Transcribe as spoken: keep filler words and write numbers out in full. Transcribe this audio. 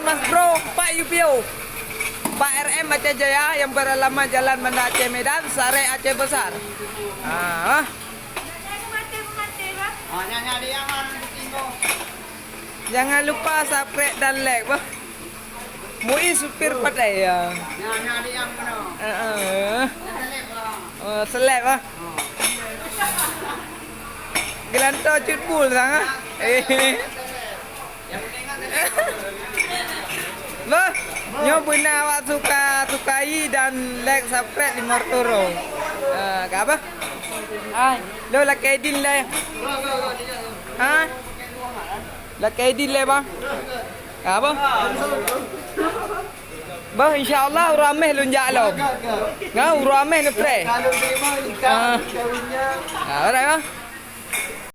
Mas Bro, Pak Yupio, Pak R M Aceh Jaya yang beralamat Jalan Banda Aceh Medan, Sarek Aceh Besar. Ah. Jangan lupa subscribe dan like, bah. Muiz supir patai ya. Heeh. Oh, seleb ah. Gelanto cut bul sang ah. Eh. Bah, nyoe beuna awak suka, sukai dan like, subscribe lima ratus orang. Ah, ka bah? Hai. Lo lakée idin le. Ha? Lakée idin le, bah. Ka bah? Bah, insya Allah uroe Hamèh lôn jak lom. Ngon uroe Hamèh neupreh. Ah. Ah, alright, bah.